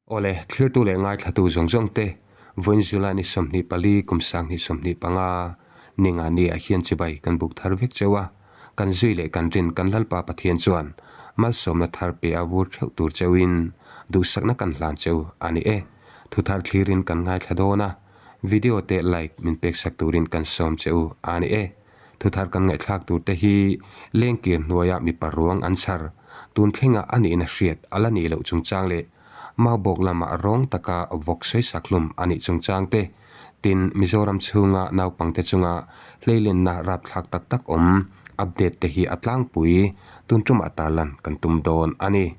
Awle, thlirtu leh ngaithlatu zawng zawng te, vawiin July ni 24 kum 2025 ninga ni ah hian chibai kan buk thar vek cheu a, kan zui leh kan rin kan Lalpa Pathian chuan malsawmna thar pe a vur theuh tur cheuin duhsakna kan hlan cheu a ni e. Thu thar thlirin kan ngaithla dawn a, video te like min peksak turin kan sawm che u a ni e. Thu thar kan ngaihthlak tur te hi lengkir hnuaia mipa ruang an chhar tun thlengah a nihna hriat a la nih loh chungchang leh Maubawk lamah rawng taka vawk sawisak hlum a nih chungchang te, tin Mizoram chhunga naupangte chunga hleilenna rapthlak tak tak awm update te hi a tlangpui tun tumah tarlan kan tum dawn a ni.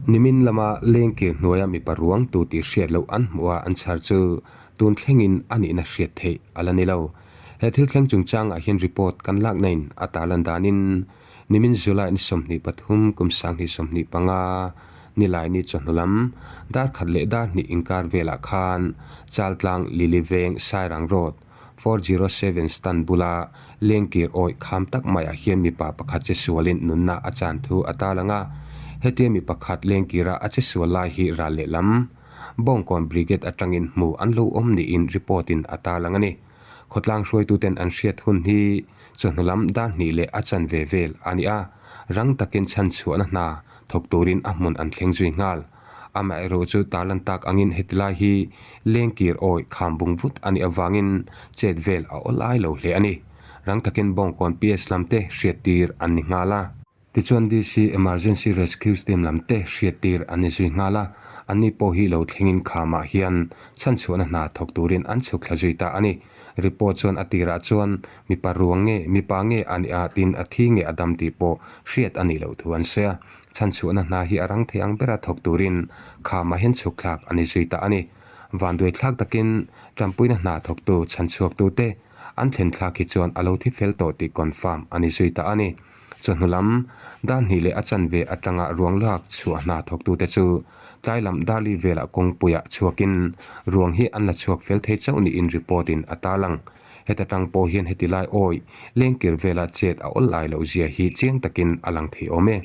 Nimin lama lengkir hnuaia mipa ruang tu tih hriat loh an hmuh a an chhar chu tun thlengin a nihna hriat theih a la ni lo. He thil thleng chungchangah hian report kan lakna in a tarlan danin nimin July ni 23 kum 2025 nilai ni chawhnu lam dar khat leh dar hnih inkar velah khan Chaltlang Lili Veng Sairang Road 407 stand bula lengkir awih kham tak maiah hian mipa pakhat che sualin nunna a chan thu a tarlang a. Hetia mi pakhat lengkira a che sual lai hi ral lehlam Bawngkawn Brigade atangin hmu an lo awm niin report in a tarlang a ni. Khawtlang hruaituten an hriat hun hi chawhnu lam dar hnih leh a chanve vel a ni a, rang takin chhanchhuahna hna thawk turin a hmun an thleng zui nghal. Amaherawh chu tarlan tak angin heti lai hi lengkir awih kham bung vut a nih avangin chet vel a awl ai lo hle a ni. Rang takin Bawngkawn PS lam te hriattir an ni nghal a. Tichuan DC Emergency Rescue Team lam te hriattir an ni zui nghal a, anni pawh hi lo thlengin khamah hian chhanchhuahna hna thawk turin an chhuk thla zui ta a ni. Report chuan a tirah chuan mipa ruang nge mipa nge a nih a tin a thi nge a dam tih pawh hriat a nih loh thu an sawi a. Chhanchhuahna hna hi a rang thei ang bera thawk turin khamah hian chhuk thlak a ni zui ta a ni. Vanduaithlak takin tanpuina hna thawktu chhanchhuaktute an thlen thlak hi chuan a lo thi fel tawh tih confirm a ni zui ta a ni. Chawhnu lam dar hnih leh a chanve atanga ruang lak chhuah hna thawktute chu tlai lam darli velah kawngpuiah chhuakin ruang hi an la chhuak fel thei chauh niin report in a tarlang. Heta tang pawh hian heti lai awi lengkir vela chet a awl lai loh zia hi chiang takin a lang thei awm e.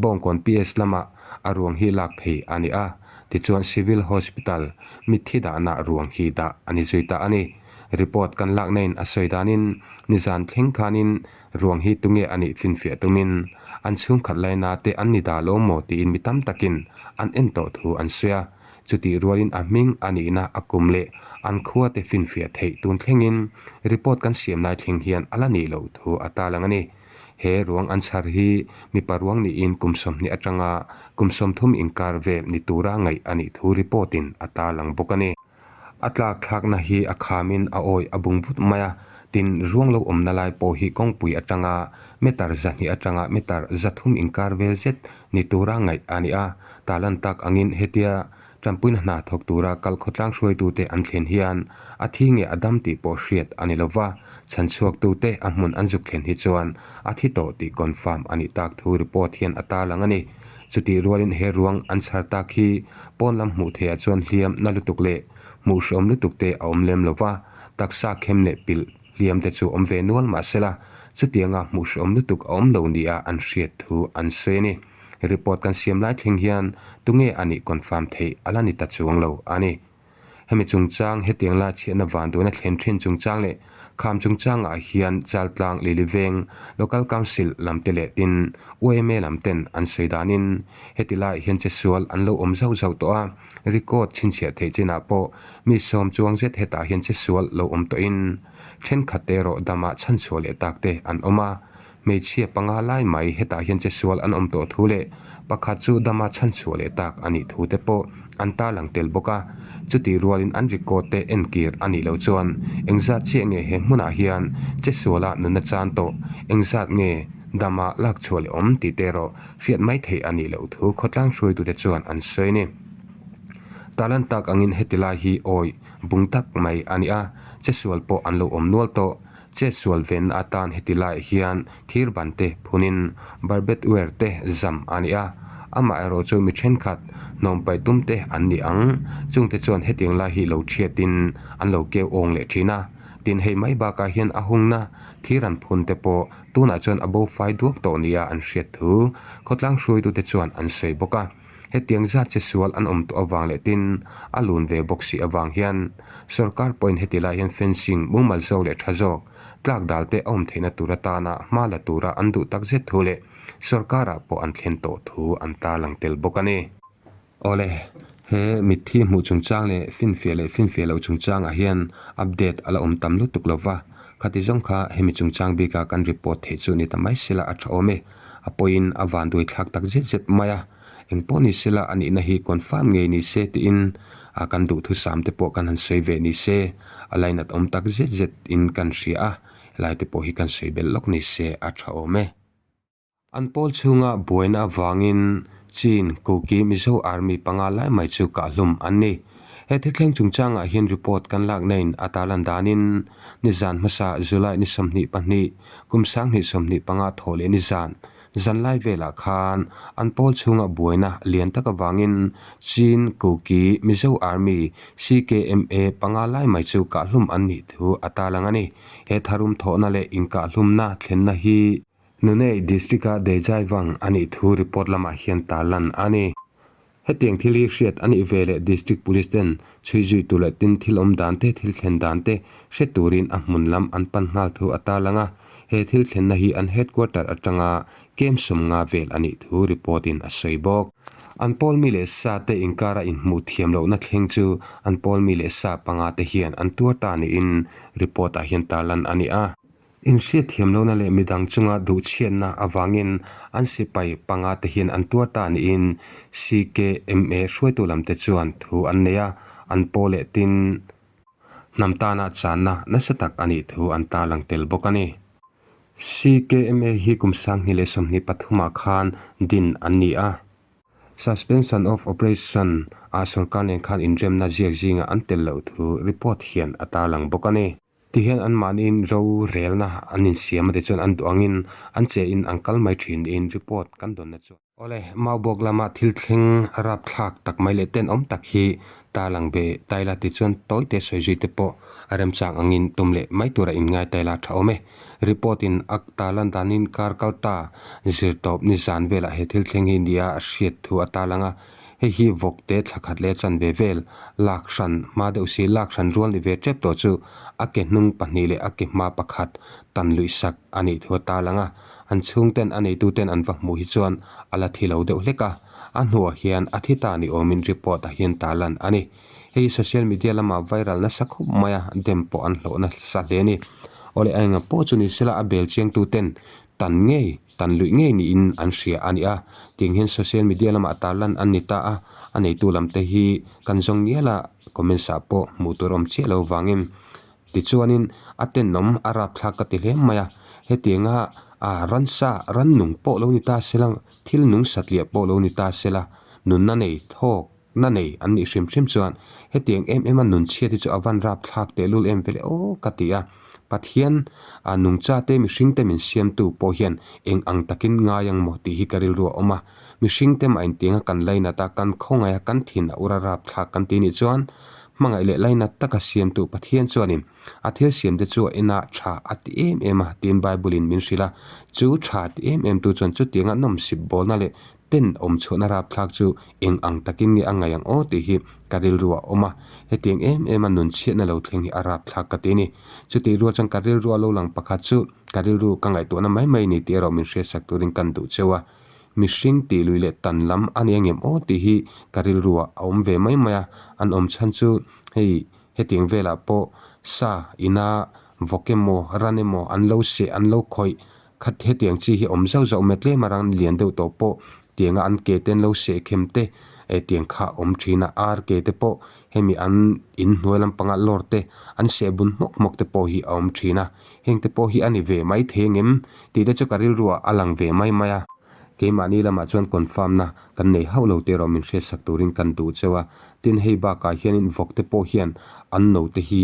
Bawngkawn PS lamah a ruang hi lak phei a ni a, tichuan Civil Hospital mitthi dahna ruang hi dah a ni zui ta a ni. Report kan lakna in a sawi danin nizan thleng khanin ruang hi tunge a nih finfiah tumin an chhungkhat laina te an ni dah lo maw tiin mi tam takin an en tawh thu an sawi a. Chutih rualin a hming a nihna a kum leh an khua te finfiah theih tun thlengin report kan siam lai thleng hian a la nih loh thu a tarlang a ni. He ruang an chhar hi mipa ruang niin kum 20 atanga kum 30 inkar vel ni tura ngaih a nih thu report in a tarlang bawk a ni. A tlak thlakna hi a khamin a awih a bung vut mai a, tin ruang lo awmna lai pawh hi kawngpui atanga meter 200 atanga meter 300 inkar vel zet ni tura ngaih a ni a. Talan tak angin hetia tanpuina hna thawk tura kal khawtlang hruaitute an thlen hian a thi nge a dam tih pawh hriat a ni lova, chhanchhuaktute a hmun an zuk thlen hi chuan a thi tawh tih confirm a nih tak thu report hian a tarlang a ni. Chutih rualin he ruang an chhar tak hi pawn lam hmuh theihah chuan hliam na lutuk leh hmuh hreawm lutuk te a awm lem lova, taksa khem leh pilh hliam te chu awm ve nual mah sela, chutianga hmuh hreawm lutuk a awm lo nia an hriat thu an sawi a ni. Report kan siam lai thleng hian tunge a nih confirm theih a la ni ta chuang lo a ni. Hemi chungchang hetiang la chhiatna vanduaina thlen thin chungchang leh kham chungchangah hian Chaltlang Lili Veng Local Council lam te leh tin yma lam ten an sawi danin heti laiah hian chesual an lo awm zauh zauh tawh a, record chhinchhiah theih chinah pawh mi sawm chuang zet hetah hian chesual lo awm tawhin thenkhat te erawh damah chhanchhuah leh tak te an awm a. Hmeichhia panga lai mai hetah hian chesual an awm tawh thu leh pakhat chu dama chhanchhuah leh tak a nih thu te pawh an tarlang tel bawk a. Chutih rualin an record te enkir a nih loh chuan engzat chiah nge he hmunah hian chesuala nunna chan tawh, engzat nge dama lakchhuah leh awm tih te erawh hriat mai theih a nih loh thu khawtlang hruaitute chuan an sawi a ni. Talan tak angin heti lai hi awi bung tak mai a ni a, chesual pawh an lo awm nual tawh. Chetsual venna atan heti laiah hian thir ban te phunin barbed wire te zam a ni a, amaherawh chu mi thenkhat hnawm paih tum te an ni ang. Chungte chuan hetiang lai hi lo thiatin an lo keu awng leh thin a, tin hei mai bakah hian a hungna thir an phun te pawh tunah chuan a bo fai duak tawh nia an hriat thu khawtlang hruaitute chuan an sawi bawk a. Hetiang zat che sual an awm tawh avang leh tin a lun ve bawk si avang hian sorkar pawhin heti lai hian fencing mumal zawk leh tha zawk tlak dal te a awm theihna tur atana hma la tura an duh tak zet thu leh sorkarah pawh an thlen tawh thu an tarlang tel bawk a ni. Awle, he mitthi hmuh chungchang leh finfiah leh finfiah loh chungchangah hian update a la awm tam lutuk lo va, khati zawng kha hemi chungchang bika kan report theih chu ni ta mai sela a tha awm e. A pawiin a vanduai thlak tak zet zet mai a, eng pawh ni sela a nihna hi confirm ngei ni se tiin a kan duhthusam te pawh kan han sawi ve ni se, a lainat awm tak zet zet in kan hria a, helai te pawh hi kan sawi belh lawk ni se a tha awm e. An pawl chhunga buaina avangin Chin, Kuki, Mizo Army panga lai mai chu kahhlum an ni. He thilthleng chungchangah hian report kan lakna-in a tarlan danin nizan hmasa July ni 22, kum 2025 thawh leh nizan zanlai velah khan an pawl chhunga buaina lian tak avangin Chin, Kuki, Mizo Army, CKMA, panga lai mai chu kahhlum an nih thu a tarlang a ni. He tharum thawhna leh inkahlumna thlenna hi Nunei District-a Dejaivang a nih thu report lamah hian tarlan a ni. Hetiang thil hi hriat a nih ve leh District Police ten chhui zui tur leh tin thil awm dan te, thil thlen dan te hre turin a hmun lam an pan nghal thu a tarlang a. He thil thlenna hi an headquarter atanga kem 50 vel a nih thu report in a sawi bawk. An pawl mi leh sa te inkara inhmuh thiam lohna thleng chu an pawl mi leh sa panga te hian an tuar ta niin report ah hian tarlan a ni a. Inhriatthiam lohna leh midang chunga duhchhiatna avangin an sipai panga te hian an tuar ta niin CKMA hruaitu lamte chuan thu an nei a, an paw leh tin hnam tana channa nasa tak a nih thu an tarlang tel bawk a ni. CKMA hi kum 2023 ah khan din an ni a. Suspension of Operation ah sorkar nen khan inremna ziak zingah an tel loh thu report hian a tarlang bawk a ni. Tihian anmahniin ro relna an insiam a ti chuan an duh angin an che in an kal mai thin niin report kan dawnna chuan. Awle, Maubawk lama thil thleng rapthlak tak mai leh tenawm tak hi tarlang ve taila ti chuan tawite sawi zui te pawh a remchang angin tum leh mai tura inngai taila tha awm e. Report in a tarlan danin kar kal ta zirtawp nizan velah he thil thleng hi nia a hriat thu a tarlang a. Hei hi vawkte thla khat leh chanve vel lak hran hma deuh si lak hran rual ni ve tep tawh chu a ke hnung pahnih leh a ke hma pakhat tan luih sak a nih thu a tarlang a. An chhungten a neituten an va hmuh hi chuan a la thi lo deuh hlek a, a hnuah hian a thi ta ni awmin report ah hian tarlan a ni. Hei hi social media lama viral nasa khawp mai a, dem pawh an hlawh nasa hle a ni. Awle a enga pawh chu ni sela a bel chiangtuten tan ngei Tan luih ngei niin an hria a ni a, tiang hian social media lamah tarlan an ni ta a, a neitu lam te hi kan zawng ngial a, comments ah pawh hmuh tur awm chiah lo vangin tichuanin a tenawm a rapthlak ka ti hle mai a, hetianga ah ransa rannung pawh lo ni ta sela thil nung satliah pawh lo ni ta sela nunna nei thawk Na nei an nih hrim hrim chuan hetiang em em a nun chhiat hi chu a van rap thlak tehlul em vele aw ka ti a. Pathian a nungcha te mihring te min siamtu pawh hian eng ang takin ngai ang maw tih hi ka rilru a awm a. Mihring te mah intiang a kan lainat a, kan khawngaih a, kan thin a ur a rap thlak kan ti nih chuan hmangaih leh lainat taka siamtu Pathian chuanin a thil siam te chu a ena tha a ti em em a tiin Bible in min hrilh a. Chu tha ti em em tu chuan chutianga nawmsip bawlna leh Ten awm chhuahna rapthlak chu eng ang takin nge a ngaih ang aw tih hi ka rilru a awm a, hetiang em em a nun chhiatna lo thleng hi a rapthlak ka ti a ni. Chutih rual chuan ka rilru a lo lang pakhat chu ka rilru ka ngaihtuahna mai mai ni tih erawh min hriatsak turin kan duh cheu a, mihring tih lui leh tan lam a ni angem aw tih hi ka rilru ah a awm ve mai mai a, an awm chhan chu hei hetiang velah pawh sa ina vawk emaw ran emaw an lo seh an lo khawih Khat hetiang chi hi awm zauh zauh mai tlem a rang lian deuh tawh pawh tianga an ke te an lo seh khem te eh tiang kha a awm thin a ar ke te pawh hemi an in hnuai lampanga lawr te an seh bun hmawk hmawk te pawh hi a awm thin a heng te pawh hi a ni ve mai thei ang em tih te chu ka rilru ah a lang ve mai mai a keimahni lamah chuan confirm na kan nei hauh lo tih erawh min hriatsak turin kan duh cheu a tin hei bakah hianin vawk te pawh hian an no te hi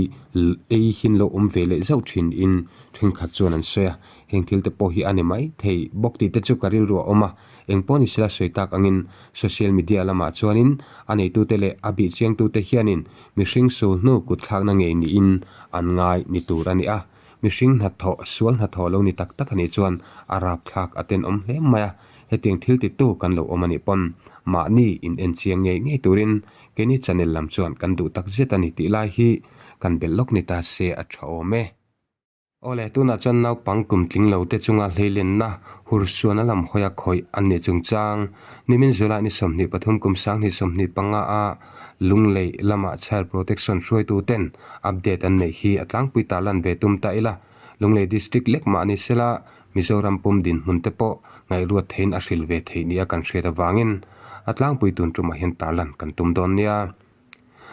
ei hin lo awm ve leh zauh thin in Thenkhat chuan an sawi a, heng thil te pawh hi a ni mai thei bawk tih te chu ka rilru a awm a, eng pawh ni sela sawi tak angin social media lamah chuanin a neitute leh a bih chiangtute hianin mihring sul hnu kut thlakna ngei niin an ngai ni tur a ni a, mihring hnathawh sual hnathawh lo ni tak tak a nih chuan a rapthlak a tenawm hle mai a. Hetiang thil titu kan lo awm a nih pawn mahni in en chiang ngei ngei turin keini channel lam chuan kan duh tak zet a ni tih lai hi kan belh lawk ni ta se a tha awm e. Awle, tunah chuan naupang kum tling lo te chunga hleilenna hursuana lam hawia khawih an nih chungchang nimin July ni 23 kum 2025 a Lunglei lama Child Protection hruaitu ten update an neih hi a tlangpui tarlan ve tum ta ila. Lunglei District lek mah ni sela Mizoram pum dinhmun te pawh ngaihruat theiin a hril ve theih nia kan hriat avangin a tlangpui tun tumah hian tarlan kan tum dawn nia.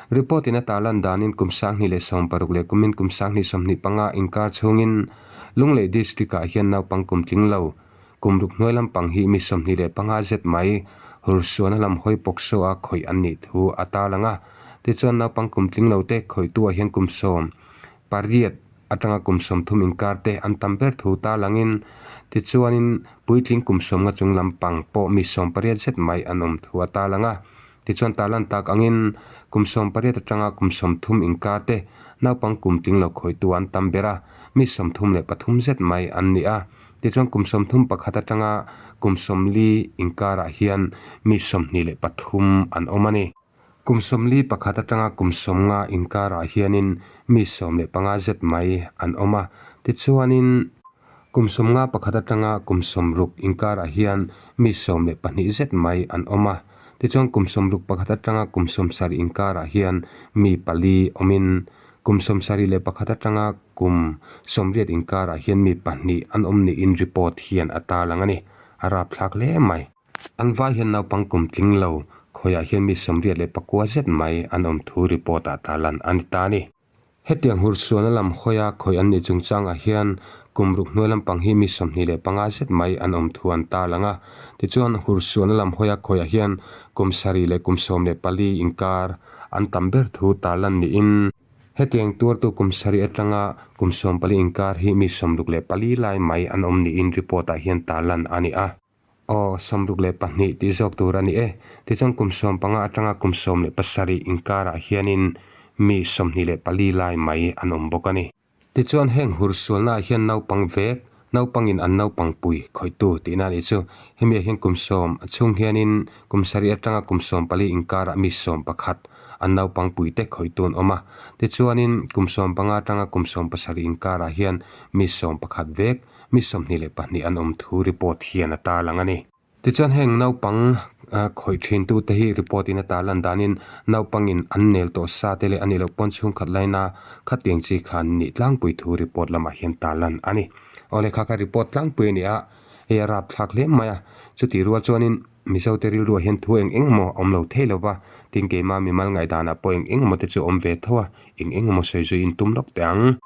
Report in a tarlan danin kum 2016 leh kumin kum 2025 inkar chhungin Lunglei District ah hian naupang kum tling lo kum ruk hnuai lampang hi mi 25 zet mai hursuana lam hawi pawksaw a khawih an nih thu a tarlang a. Tichuan naupang kum tling lo te khawihtu ah hian kum 18 atanga kum 30 inkar te an tam ber thu tarlangin tichuanin puitling kum 50 chung lampang pawh mi 18 zet mai an awm thu a tarlang a. Tichuan tarlan tak angin kum 18 atanga kum 30 inkar te naupang kum tling lo khawihtu an tam ber a, mi 33 zet mai an ni a. Tichuan kum 31 atanga kum 40 inkarah hian mi 23 an awm a ni. Kum 41 atanga kum 50 inkarah hianin mi 15 zet mai an awm a. Tichuanin kum 51 atanga kum 60 inkarah hian mi 12 zet mai an awm a. Tichuan kum 61 atanga kum 70 inkarah hian mi pali awmin kum 71 atanga kum 80 inkarah hian mi pahnih an awm niin report hian a tarlang a ni. A rapthlak hle mai. An vai hian naupang kum tling lo khawiah hian mi 89 zet mai an awm thu report ah tarlan a ni ta a ni. Hetiang hursuana lam hawia khawi an nih chungchangah hian kum ruk hnuai lampang hi mi 25 zet mai an awm thu an tarlang a. Tichuan hursuana lam hawia khawiah hian kum 7 leh kum 14 inkar an tam ber thu tarlan niin, Hetiang tuartu kum 7 atanga kum 14 inkar hi mi 64 lai mai an awm niin report ah hian tarlan a ni a. Aw, 62 tih zawk tur a ni e. Tichuan kum 15 atanga kum 17 inkarah hianin mi 24 lai mai an awm bawk a ni. Tichuan heng hursualnaah hian naupang vek, naupangin an naupang pui khawihtu tihna a nih chu. Hemiah hian kum 10 chhung hianin kum 7 atanga kum 14 inkarah mi 11 an naupang puite khawihtu an awm a. Tichuanin kum 15 atanga kum 17 inkarah hian mi 11 vek, mi 22 an awm thu report hian a tarlang a ni. Tichuan heng naupang khawih thin tu te hi report in a tarlan danin naupangin an nel tawh sa te leh a nih loh pawn chhungkhat laina khatiang chi kha an nih tlangpui thu report lamah hian tarlan a ni. Aw lehkha kha report tlangpui a ni a, hei a rapthlak hle mai a, chutih rual chuanin Mizote rilruah hian thu eng eng emaw a awm lo thei lo va, tin keimah mimal ngaihdanah pawh eng eng emaw te chu a awm ve tho a, eng eng emaw sawi zui in tum lawk teh ang.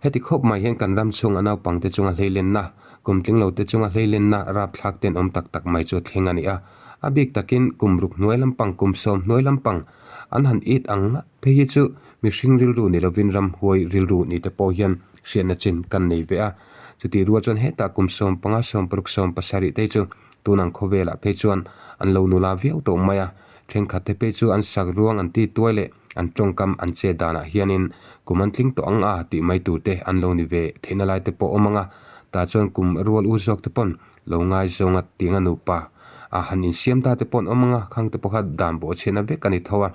Heti khawp mai hian kan ram chhunga naupangte chunga hleilenna, kum tling lote chunga hleilenna rapthlak ten awm tak tak mai chu a thleng a ni a. A bik takin kum ruk hnuai lampang, kum 10 hnuai lampang an han it ang ngat phei hi chu mihring rilru ni lovin ramhuai rilru ni te pawh hian hriatna chin kan nei ve a. Chutih rual chuan hetah kum 15, 16, 17 te hi chu tun ang khawvelah phei chuan an lo nula viau tawh mai a. Thenkhat te phei chu an sak ruang an ti tuai leh an tawngkam an che danah hianin kum an tling tawh ang a tih mai tur te an lo ni ve theihna lai te pawh awm ang a, tah chuan kum rual u zawk te pawn lo ngaizawnga tianga nupa a han insiam ta te pawh an awm ang a, khang te pawh kha dan bawh chhiatna vek a ni tho a,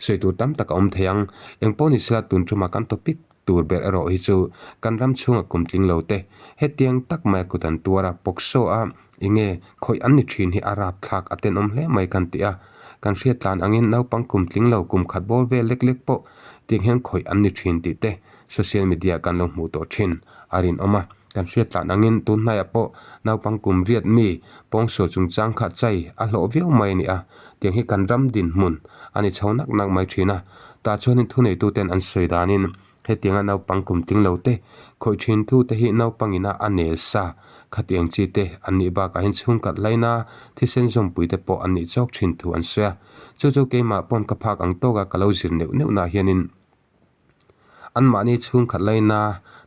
sawi tur tam tak a awm thei ang. Engpawh ni sela tun tumah kan topic tur ber erawh hi chu kan ram chhunga kum tling lo te hetiang tak maia kut an tuar a, pawksaw a enge khawih an ni thin hi a rapthlak a tenawm hle mai kan ti a. Kan hriat tlan angin naupang kum tling lo kum khat bawr vel lek lek pawh tiang hian khawih an ni thin tih te social media kan lo hmuh tawh thin a rinawm a. Kan hriat tlan angin tun hnaiah pawh naupang kum riat mi pawngsual chungchang kha chai a hlawh viau mai a ni a, tiang hi kan ram dinhmun a ni chho nak nak mai thin a. Tah chuanin thuneituten an sawi danin hetianga naupang kum tling lo te, khawih thin thu te hi naupangina a nel sa khatiang chi te an nih bakah hian chhungkhat laina thisen zawmpui te pawh an nih chawk thin thu an sawi a. Chu chu keimah pawn ka phak ang tawka ka lo zir neuh neuh nah hianin anmahni chhungkhat laina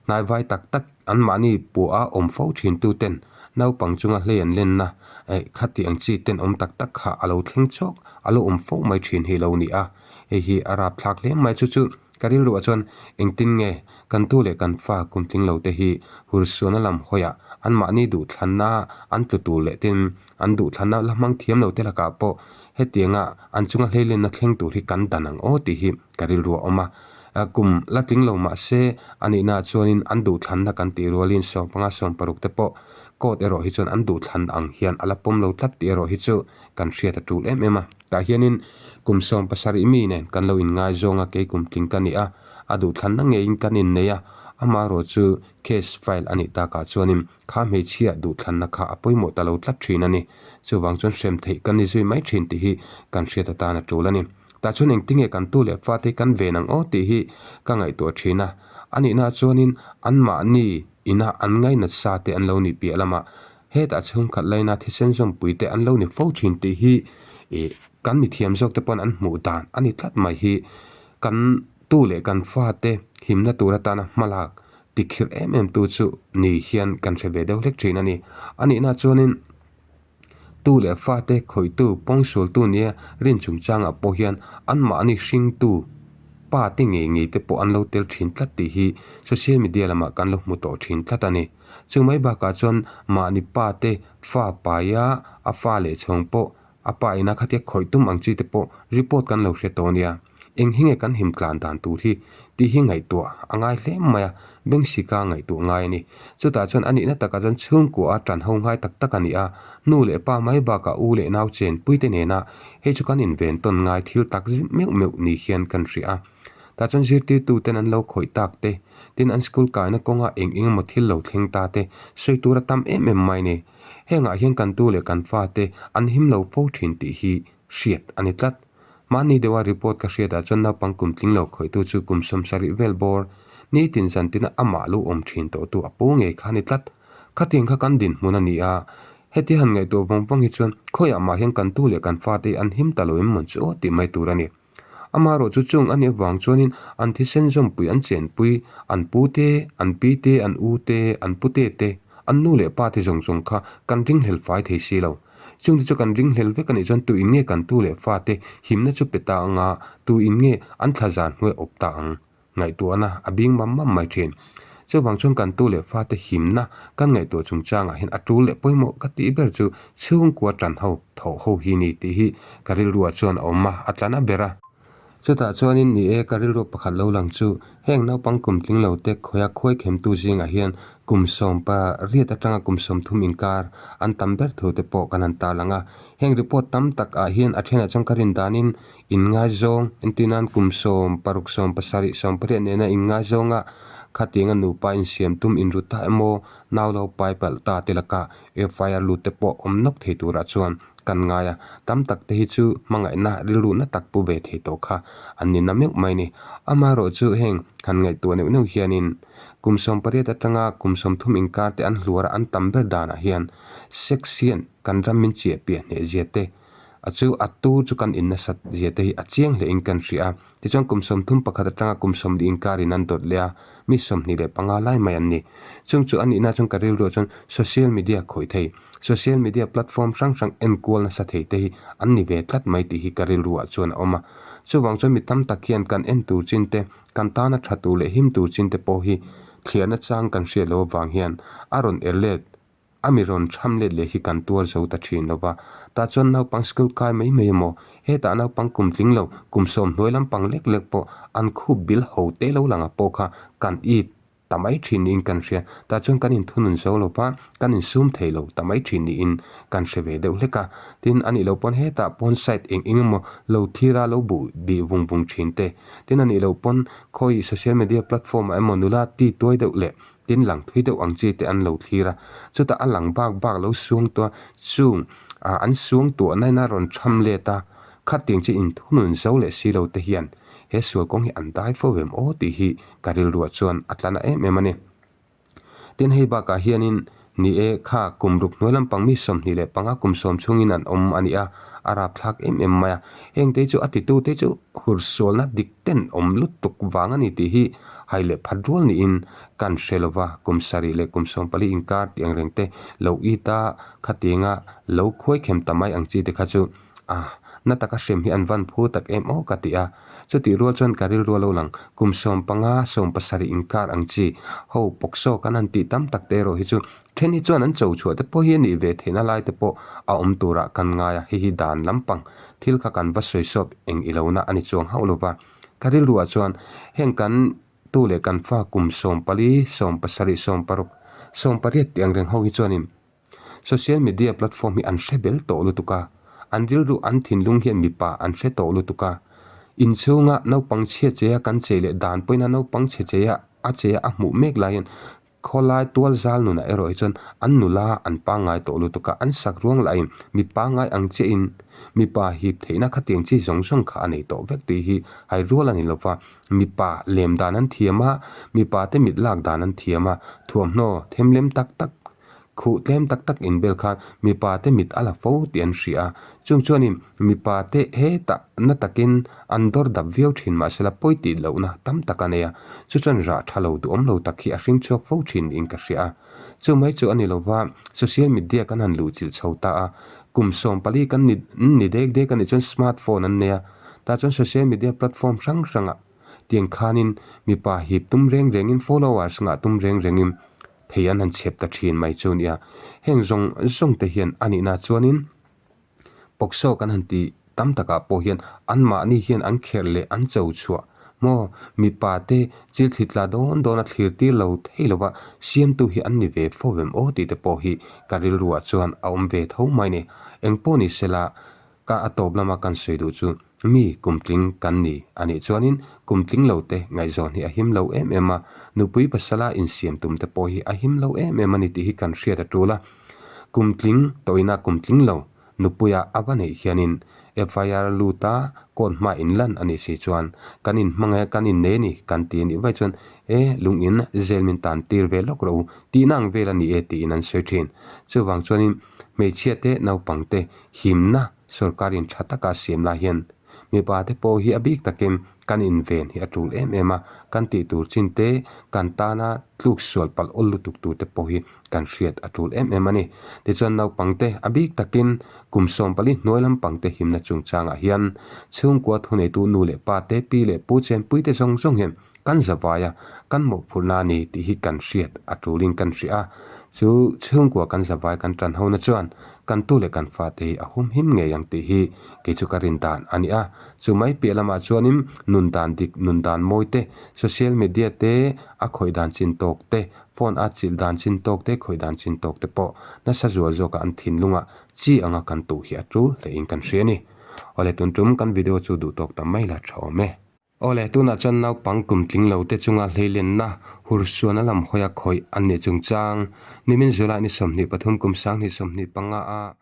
hnaivai tak tak anmahni puaha awm fo thin tu ten naupang chunga hlei an lenna eh khatiang chi ten awm tak tak kha a lo thleng chawk a lo awm fo mai thin hi lo ni a. Hei hi a rapthlak hle mai chu chu. Ka rilruah chuan engtin nge kan tu leh kan fa kum tling lo te hi hursuana lam hawiah anmahni duhthlanna an tlu tur leh tin an duhthlanna la hmang thiam lo te lakah pawh hetianga an chunga hleilenna thleng tur hi kan dan ang aw tih hi ka rilruah a awm a. Kum la tling lo mah se a nihnaah chuanin an duhthlanna kan tih rualin sawmpanga sawmparuk te pawh court erawh hi chuan an duhthlan ang hian a la pawm lo tlat tih erawh hi chu kan hriat a tul em em a. Tah hianin kum 17 mi nen kan lo inngaizawng a, kei kum tling ka ni a, a duhthlanna ngeiin kan innei a, amaherawh chu case file a nih takah chuanin kha hmeichhia duhthlanna kha a pawimawh ta lo tlat thin a ni. Chuvang chuan hrem theih kan ni zui mai thin tih hi kan hriat atan a tul a ni. Tah chuan engtinge kan tu leh fate hi kan ven ang aw tih hi ka ngaihtuah thin a. A nihnaah chuanin anmahni ina an ngainat sa te an lo nih piah lamah Hetah chhungkhat laina thisen zawmpui te an lo ni fo thin tih hi ih kan mithiam zawk te pawn an hmuh dan a ni tlat mai hi. Kan tu leh kan fate himna tur atana hmalak tikhirh em em tu chu ni hian kan hre ve deuh hlek thin a ni. A nihna chuanin tu leh fate khawihtu pawngsualtu nia rin chungchangah pawh hian anmahni hringtu pa te ngei ngei te pawh an lo tel thin tlat tih hi social media lamah kan lo hmu tawh thin tlat a ni. Chu mai bakah chuan mahni pa te fa paia a fa leh chhawng pawh a pa ina khatia khawih tum ang chi te pawh report kan lo hre tawh nia. Eng hi nge kan him tlan dan tur hi tih hi ngaihtuah a ngai hle mai a, Bengsika ngaihtuah ngai a ni. Chutah chuan a nihna takah chuan chhungkua a tan ho ngai tak tak a ni a, nu leh pa mai bakah u leh nau chenpui te nena hei chu kan inven tawn ngai thil tak meuh meuh ni hian kan hria a. Tah chuan zirtirtu ten an lo khawih tak te, tin an school kaina kawnga eng eng emaw thil lo thleng ta te sawi tur a tam em em mai ni. Hengah hian kan tu leh kan fate an him lo fo thin tih hi hriat a ni tlat. Mahni deuha report ka hriatah chuan naupang kum tling lo khawihtu chu kum 70 vel bawr nitin zantina amah lo awm thin tawhtu a pu ngei kha a ni tlat. Khatiang kha kan dinhmun a ni a, heti han ngaihtuah vawng vawng hi chuan khawiah mah hian kan tu leh kan fate hi an him ta lo em mawn chu aw tih mai tur a ni. Amaherawh chu chung a nih avang chuanin an thisen zawmpui an chenpui, an pu te, an pi te, an u te, an pute te, an nu leh pa te zawng zawng kha kan ringhlel fai thei si lo. Chungte chu kan ringhlel vek a nih chuan tuin nge kan tu leh fa te himna chu pe ta anga tuin nge an thla zan hnuai awp ta ang? Ngaihtuahna a bing mam mam mai thin. Chuvang chuan kan tu leh fate himna kan ngaihtuah chungchangah hian a tul leh pawimawh ka tih ber chu chhungkua tan ho thawh ho hi ni tih hi ka rilruah chuan a awm a, a tlan a ber a. Chutah chuanin ni e ka rilru pakhat lo lang chu heng naupang kum tling lo te khawia khuai khemtu zingah hian kum 18 atanga kum 30 inkar an tam ber thu te pawh kan han tarlang a. Heng report tam tak ah hian a thenah chuan ka rin danin Inngaizawng, entirnan kum 16, 17, 18 nena inngaizawng a, khatianga nupa insiam tum inru ta emaw, nau lo pai palh ta te laka FIR lut te pawh awm nawk thei turah chuan kan ngai a, tam tak te hi chu hmangaihna rilruhna tak pu ve thei tawh kha an ni na meuh mai ni. Amaherawh chu heng han ngaihtuah neuh neuh hianin kum 18 atanga kum 30 inkar te an hluar a an tam ber danah hian sex hian kan ram min chiah piah hneh zia te A chu a tu chu kan in nasat zia te hi a chiang hle in kan hria a. Tichuan kum 31 atanga kum 40 inkar in an dawt leh a, mi 25 lai mai an ni. Chung chu a nihna chuan ka rilruah chuan social media khawih thei, social media platform hrang hrang enkual nasa thei te hi an ni ve tlat mai tih hi ka rilruah chuan a awm a. Chuvang chuan mi tam tak hian kan en tur chin te, kan tana tha tur leh him tur chin te pawh hi thliarna chang kan hriat loh avang hian a rawn er let A mi rawn tham let leh hi kan tuar zo ta thin lo va, tah chuan naupang school kai mai mai emaw, hetah naupang kum tling lo, kum 10 hnuai lampang lek lek pawh an khup bil ho te lo langa pawh kha kan it ta mai thin niin kan hria, tah chuan kan inthunun zo lo va, kan insum thei lo ta mai thin niin kan hre ve deuh hlek a. Tin, a nih loh pawn hetah pawn site eng eng emaw lo thira lo buh bih vung vung thin te, tin a nih loh pawn khawi social media platform ah emaw nula ti tuai deuh leh Tin lang thui deuh ang chi te an lo thlir a, chutah a lang bak bak lo suang tuah chung ah an suang tuah na in a rawn tham let a, khatiang chi inthunun zo leh si lo te hian he sual kawng hi an dai fo vem aw tih hi ka rilruah chuan a tla na em em a ni. Tin hei bakah hianin ni e kha kum ruk hnuai lampang mi 25 kum 10 chhungin an awm a ni a, a rapthlak em em mai a, heng te chu a titu te chu hursualna dik ten awm lutuk vang a ni tih hi hai leh phat rual niin kan hre lo va, kum 7 leh kum 14 inkar tih ang reng te lo it a, khatianga lo khuai khem ta mai ang chi te kha chu a Na taka hrem hi an van phu tak em aw ka ti a. Chutih rual chuan ka rilru a lo lang, kum 15, 17 inkar ang chi ho pawksaw kan han tih tam tak te erawh hi chu then hi chuan an cho chhuah te pawh hi a nih ve theihna lai te pawh a awm turah kan ngai a, hei hi dan lampang thil kha kan va sawi sawp eng i lohna a ni chuang hauh lo va. Ka rilruah chuan heng kan tu leh kan fa kum 14, 17, 16, 18 tih ang reng ho hi chuanin Social media platform hi an hre bel tawh lutuk a, an rilru an thinlung hian mipa an hre tawh lutuk a. Inchhunga naupang chhia cheia kan chei leh dan pawhin a naupang chhe cheia a cheia a hmuh mek lai hian khawlai tual zal nunah erawh hi chuan an nula an pangngai tawh lutuk a, an sak ruang lahin mi pangngai ang chiahin mipa hip theihna khatiang chi zawng zawng kha a nei tawh vek tih hi hai rual a ni lo va. Mipa lem dan an thiam a, mipa te mit lak dan an thiam a, thuamhnaw themlem tak tak Khuh tlem tak tak inbel khan mipa te mit a la fo tih an hria a, chung chuanin mipa te hetah na takin an dawr dap viau thin mahsela pawi tih lohna tam tak a nei a, chu chuan rah tha lo duhawm lo tak hi a hring chhuak fo thin niin ka hria a. Chu mai chu a ni lova, social media kan han luhchilh chho ta a, kum 14 kan ni ni dek dek a nih chuan smart phone an nei a, tah chuan social media platform hrang hrangah tiang khanin mipa hip tum reng rengin followers ngah tum reng rengin phei an han chhep ta thin mai chu nia. Heng zawng zawng te hian a nihna chuanin pawksaw kan han tih tam takah pawh hian anmahni hian an kherh leh an cho chhuah maw mipa te chil thli tla dawn dawn a thlir tir lo thei lova siamtu hi an ni ve fo vem aw tih te pawh hi ka rilruah chuan a awm ve tho mai ni. Engpawh ni sela Ka a tawp lama kan sawi duh chu mi kumtling kan ni a nih chuanin kumtling lo te ngaihzawn hi a him lo em em a, nupui pasala insiam tum te pawh hi a him lo em em a ni tih hi kan hriat a tul a. Kumtling tawhina kumtling lo nupuia a va neih hianin FIR luta court hma inlan a nih si chuan kan inhmang e kan innei a ni kan ti a nih vaih chuan e lungin zel min tan tir ve lawk rawh u tihna ang vel a ni e tiin an sawi thin. Chuvang chuanin hmeichhia te naupang te Himna sorkarin tha taka siam lai hian mipa te pawh hi a bik takin kan inven hi a tul em em a, kan tih tur chin te kan tana tluk sual palh awl lutuk tur te pawh hi kan hriat a tul em em a ni. Tichuan naupang te a bik takin kum 14 hnuai lampang te himna chungchangah hian chhungkua thuneitu nu leh pa te, pi leh pu chenpui te zawng zawng hian kan zavai a, kan mawhphurhna a ni tih hi kan hriat a tulin kan hria a, chu chhungkua kan zavai kan tan hona chuan kan tu leh kan fate hi a humhim ngei ang tih hi kei chu ka rin dan a ni a. Chu mai piah lamah chuanin nun dan dik, nun dan mawi te, social media te a khawih dan chin tawk te, phone a chilh dan chin tawk te, khawih dan chin tawk te pawh nasa zual zawka an thinlungah chi anga kan tuh hi a tul hlein kan hria a ni. Awle tun tum kan video chu duhtawk ta mai la tha awm e. Awle, tunah chuan naupang kum tling lo te chunga hleilenna hursuana lam hawia khawih an nih chungchang nimin July ni 23 kum 2025 a.